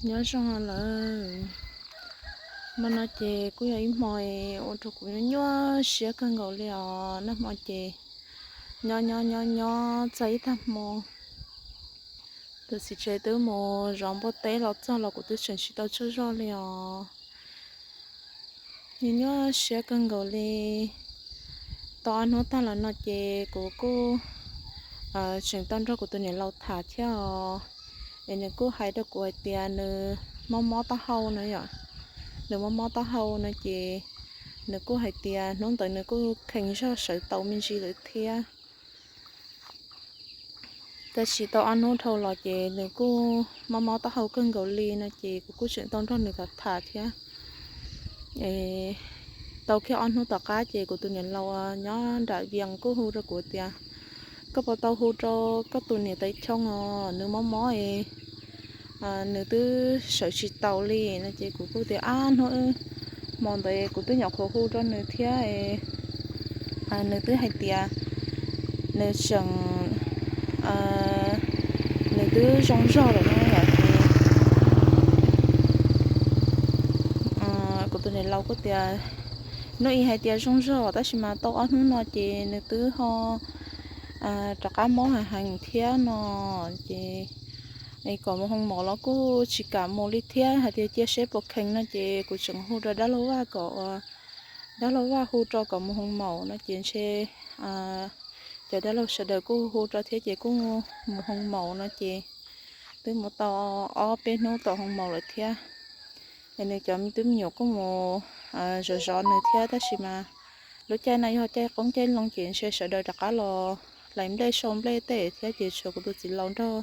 Nyob zoo lawm. Hmo no ces kuj yog ib hmo ua rau kuv nyuaj nyuaj siab kawg nkaus li os. Nag hmo ces nyob nyob nyob nyob txog ib tag hmo, tus txiv tsev twb mus zov npua teb los txog los kuv twb tseem tsis tau tsaug zog li os. Nyuaj nyuaj siab kawg nkaus li. Tau ob hnub tag los no ces kuv kuj tseem tau nrog kuv tus niam laus tham thiab os. Es nws kuj hais rau kuv hais tias nws mob mob taub hau no yom. Nws mob mob taub hau no ces nws kuj hais tias hnub ntawd nws kuj kheev zog sawv tau me ntsis lawm thiab. Tab sis tau ob hnub dhau los ces nws kuj mob mob taub hau kawg nkaus li no ces kuv kuj tseem tau nrog nws tham tham thiab. Tau kiag ob hnub tom qab ces kuv tus niam laus nyob nram Vias kuj hu rau kuv tias, koj puas tau hu rau koj tus niam tais Choo os, nws mob mob es nws twb sawv tsis taus li no ces kuv kuj tias ab hnub hmo ntawd kuv twb nyuam qhuav hu rau nws thiab. Nws twb hais tias nws tseem, nws twb zoo zog lawm no yom. Kuv tus niam laus kuj tias hnub ib hais tias zoo zog tab sis mas tau ob hnub no ces nws twb ho rov qab mob heev heev thiab no ces kom mus hoo maum los kuj tsis kam mus li thiab, hais tias cia seb puas kheev no ces kuv tseem hu rau dab laug Vaj kom, dab laug Vaj hu rau kom mus hoo maum no ces ntshe cov dab laug sawv daws kuj hu rau thiab ces kuj mus hoo maum no ces twb mus tau ob peb hnub tom hoo maum lawm thiab. Es nws cov twb me nyuam kuj mus zov zov nws thiab tab sis mas lub caij no yog caij qoob caij loo ces ntshe sawv daws rov qab los hlais nplej sau nplej tej thiab ces tshuav kuv tus txiv laus nrog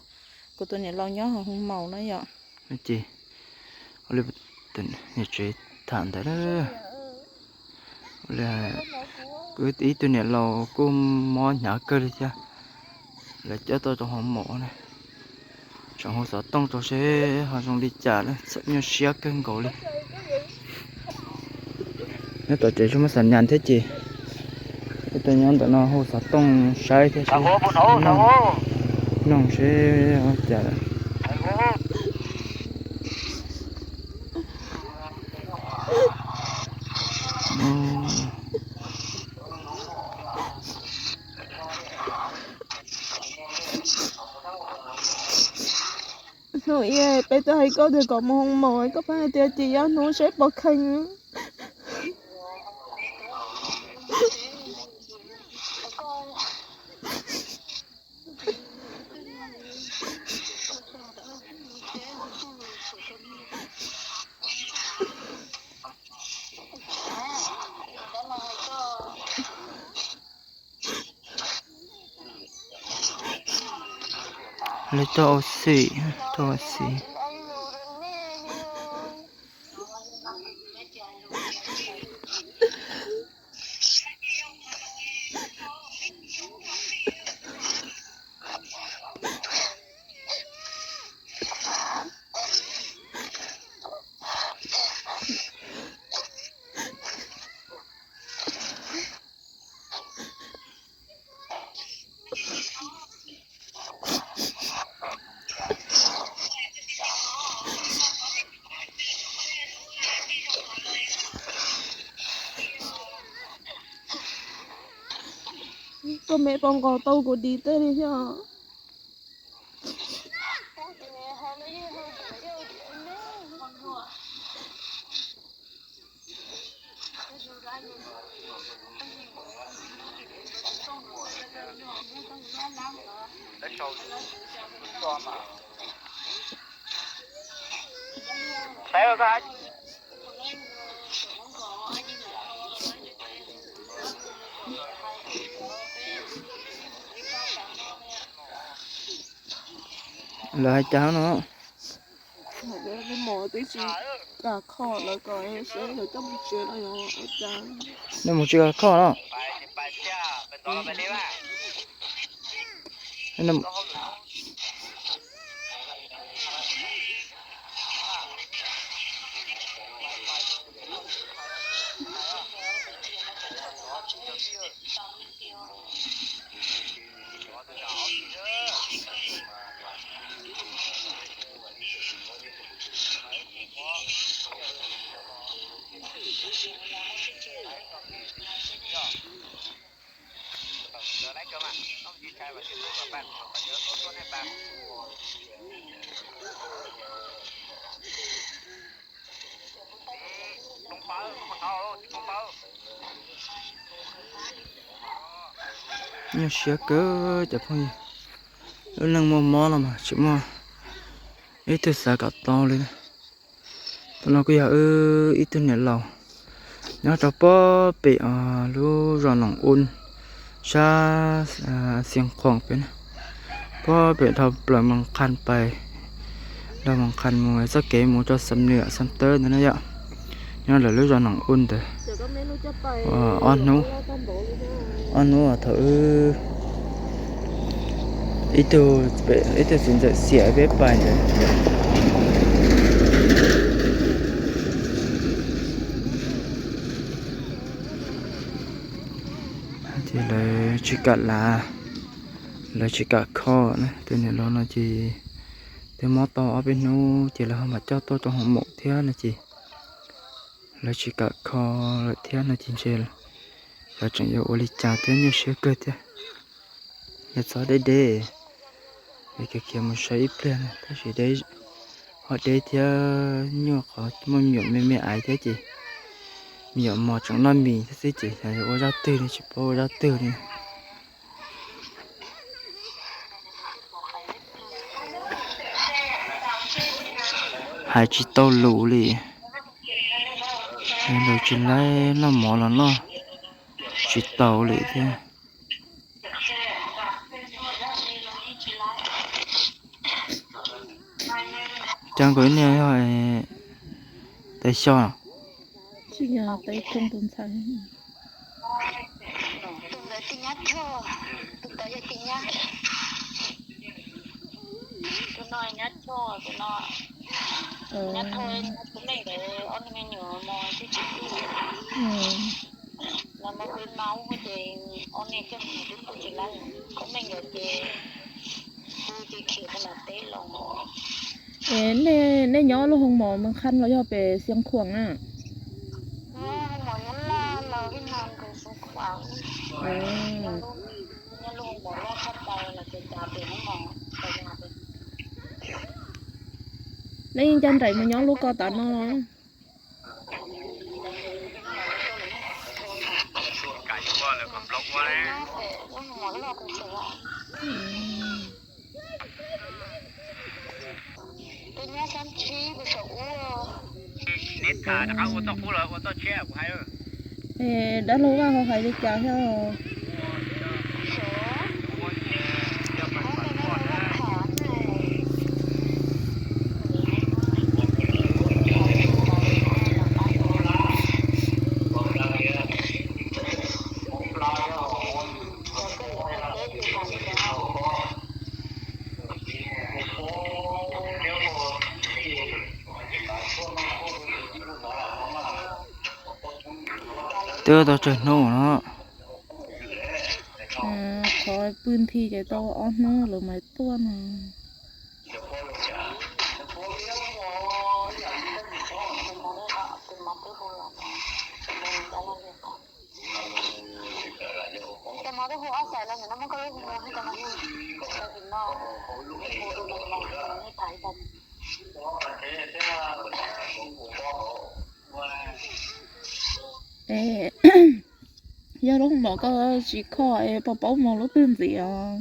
kuv tus niam laus nyob hauv hoo maum no yom. Ces ua li, niam tsev tham ntawd, ib tug niam laus kuj mob hnyav kawg li thiab, lawv coj tuaj rau hoo maum na, tseem hu xov tooj rau seb ho zoo li cas, txham nyuaj siab kawg nkaus li. Nyob tom tsev tsis muaj xas nyas thiab ces ib tug nyob ntawm no hu xov tooj saib thiab seb, noog seb cas. Hnub ib peb twb hais koj tias kom mus hoo maum, koj pheej hais tias ces yav hnub seb puas kheev. Li tau ua si, tau ua si. Koj me pom nkaus tau kuv dim tej li thiab. Lawv hais cas no? Mos twb tsis kam kho lawv kom seb lawv coj mus tsev no yog ua cas. Nej mus tsis kam kho no? Nyuaj siab kawg cov phooj ywg, lub neej muaj mob no mas tsis muaj ib tug xav kom tau li. Tus no kuj yog wb ib tug niam laus nyob rau pob pem lub zos Noom Ub sab Xiav Khuam pem na, pob pem dhau plaws Moos Qhas pais, dhau Moos Qhas mus txoj kev mus rau Xam Nwm Xam Tawb ntawd na yom. Nyob lawv lub zos Noom Ub ntawd ob hnub, ob hnub thaum wb ib tug, ib tug txiv ntxawm xiam peb pais ntawd. Ces lawv tsis kam lav, lawv tsis kam kho na. Tus niam laus no ces twb mob tau ob peb hnub ces lawv ho mam coj tuaj rau hoo maum thiab no ces lawv tsis kam kho lawm thiab no ces ntshe lawv tseem yuav ua li cas thiab, nyuaj siab kawg thiab. Yog txhob deb deb, es khiav khiav mus saib ib pliag na, tab sis deb, ho deb thiab nyuaj qhov muaj me nyuam me me aiv thiab ces me nyuam mos tseem noj mis thiab xwb ces xyov yuav ua zaj twg li, tsis paub ua zaj twg li. Hais tsis tau lus li, lus tsis laib, noj mov los noj tsis tau li thiab. Cas nkawd ib niag yog tais xyov, tsis yog tais tsoom tus ntxhais. Tus ntawd tij nyab choj, tus tod yog tij nyab. Tus no nyab choj, tus no nyab thoj, tus me ntawd ob niag me nyuam mos twb tsis pub. Los mus khwv no ces ob niag coj mus twb pub tsis laib, tus me ntawd ces pub ces khiav rau nram teb los. Nej nyob lub hoo mos Moos Qhas los yog pem Xiav Khuam na? Nej yeej ncaj nraim mus nyob lub ko tav no los? Dab laug Vaj ho hais li cas thiab? Twb tau tsawg hnub no. Qhov pw nthi ces tau ob hnub lawv mas tuaj no. Yog lub mom koj tsis kho es puas paub mus lub twg ntxiv os?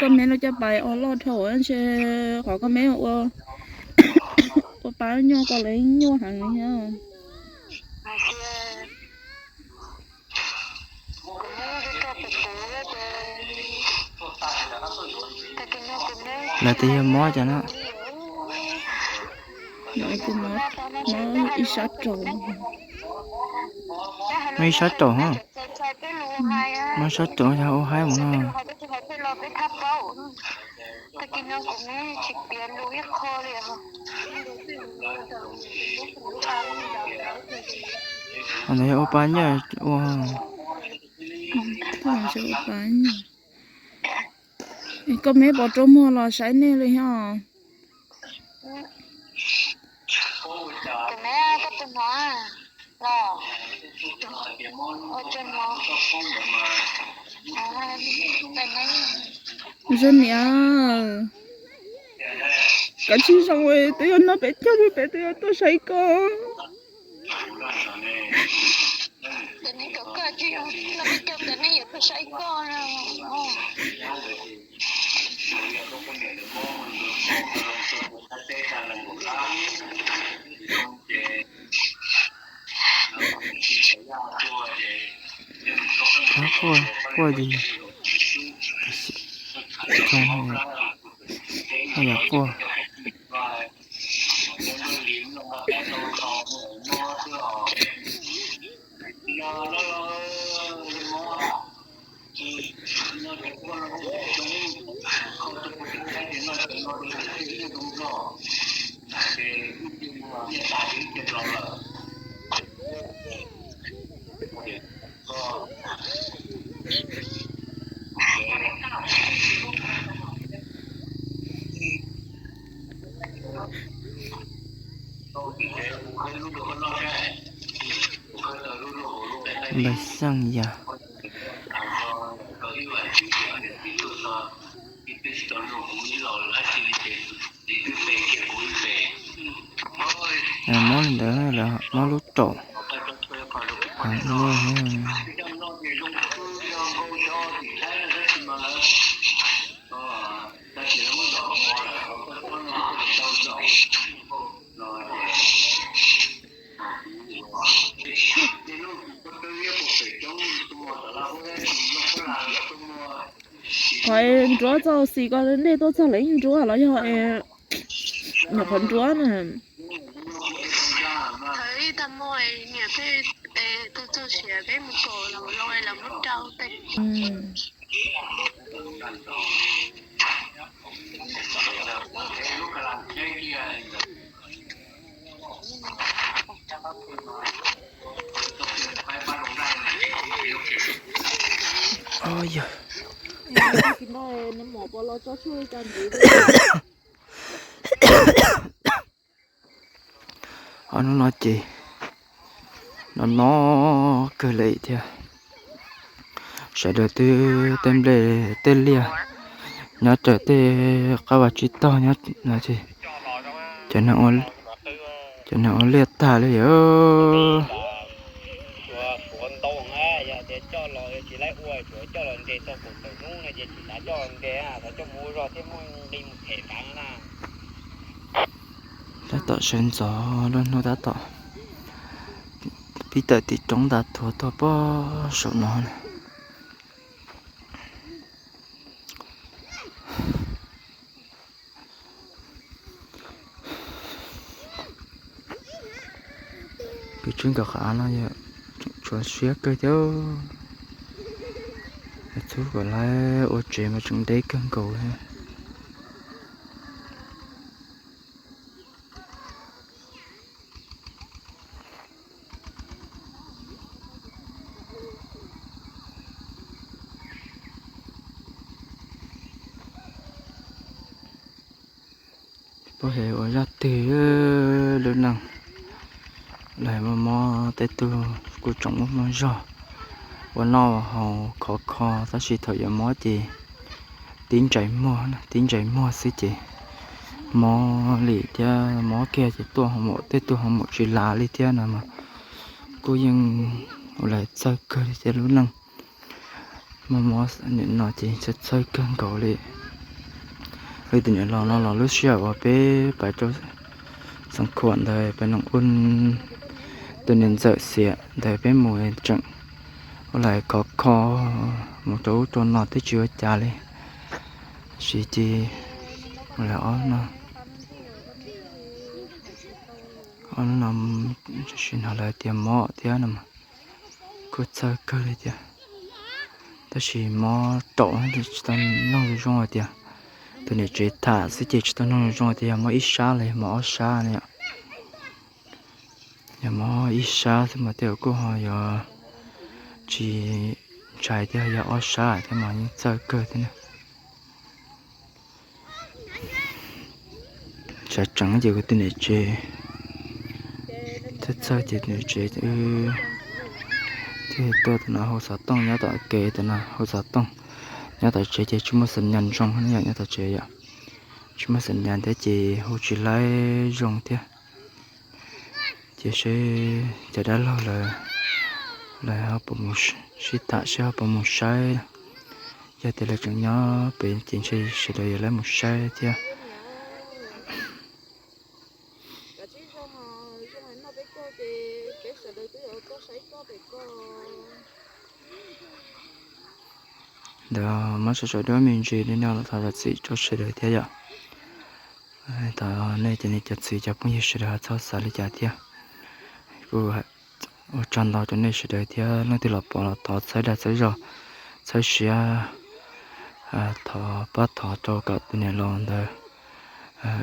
Koj me lub caj pas ua loj dhau ntshe qhov koj me ua, ua pa nyuaj koj lawv nyuaj heev thiab. Lawv twb yog mob cas na. Mob ib sab rau, mob ib sab rau, mob ib sab rau yog ua haib mus no. Ntawd yog ua pa nyuaj ua, ua pa nyuaj. Koj me pom rau muag los saib nej li os. Zoo niam. Koj tsis zoo, twb yog no peb caug, peb twb yuav tuaj saib koj. Quaj, quaj li, quaj, quaj. Npawg Xeej yog. Mob li ntawd, mob lub raum. Qhov nruab txog xis ko ntej tuaj txog lawv yeej nruab los yog nyuam qhuav nruab na? Thaum ib tag hmo niam peb tuaj txog siav peb mus kaum los lawv muab rau tej. Yog, hnub no ces no no kawg li thiab. Sawv daws twb tej nplej tej liaj nyob raws tej qab vaj tsib taug nyob no ces cov neeg ua liaj tag li. Tab tom sawv ntxov lub hnub tab tom pib tawm tim roob nta thuav tuaj pog saum no na. Kwv tsis nkawm qhov av no yog tseem tshuav siab kawg thiab. Txhub kom lawv ua tsev mas tseem deb kawg nkaus li. Puas hais ua zaj twg lub neej, lawv mob mob tej tug kuj tseem muaj muaj zog ua noj haus khov kho, tab sis thaum yuav mob ces tib ntsais muag, tib ntsais muag xwb ces mob li thiab, mob kiag ces tuaj ho mus, tej tug ho mus tsis lav li thiab no mas kuj yeej ua lawm txawj kawg li thiab lub neej. Mob mob nim no ces txawj txawj kawg nkaus li. Wb tus niam laus no los lub sij hawm uas peb pais rau Xeev Khuam ntawd peb noo ua tus niam ntxawm xiam ntawd peb mus tseem ua lawm khov kho mus rau ub rau no twb tsis ua cas li. Tab sis ces ua lawm ob no, ob no sim no lawv tias mob thiab no mas kuj txawj kawg li thiab. Tab sis mob raum tsis tau noog zoo hais tias, tus niam tsev tham xwb ces tsis tau noog zoo hais tias yog mob ib sab los yog mob ob sab no yom. Yog mob ib sab xwb mas tej zaum kuj ho yuav tsis ntshai thiab, yog ob sab thiab mas yeej txawj kawg thiab na. Tseem tseem ces kuv tus niam tsev, txawj txawj ces tus niam tsev thiaj tuaj tom no hau xov tooj nyob tom kev tom no hau xov tooj. Nyob tom tsev ces tsis muaj xas nyas zoo yom, nyob tom tsev yom. Tsis muaj xim nyas thiab ces hu tsis laib zoo thiab. Ces seb cov dab laug lawv, lawv ho puas mus sib tham seb ho puas mus saib. Yog tias lawv tseem nyob pem ces ntshe sawv daws yuav laib mus saib thiab. Ntawd muab sau sau duab me ntsis li no los thov zam txim rau sawv daws thiab yom. Thov nej cov niam cov txiv cov phooj ywg sawv daws ho txhob xav li cas thiab. Kuj ua tsaug ntau rau nej sawv daws thiab, leej twg los pom los thov txhawb dag txhawb zog, txhawb siab, thov pab thov rau kom tus niam laus ntawd,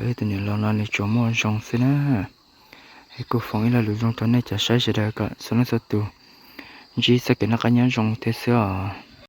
wb tus niam laus no nws tsuas muaj zoo xwb na. Es kuj foom ib lo lus zoo rau nej cov saib sawv daws kom txhua leej txhua tus ntsib txoj kev noj qab nyob zoo thiab xwb os.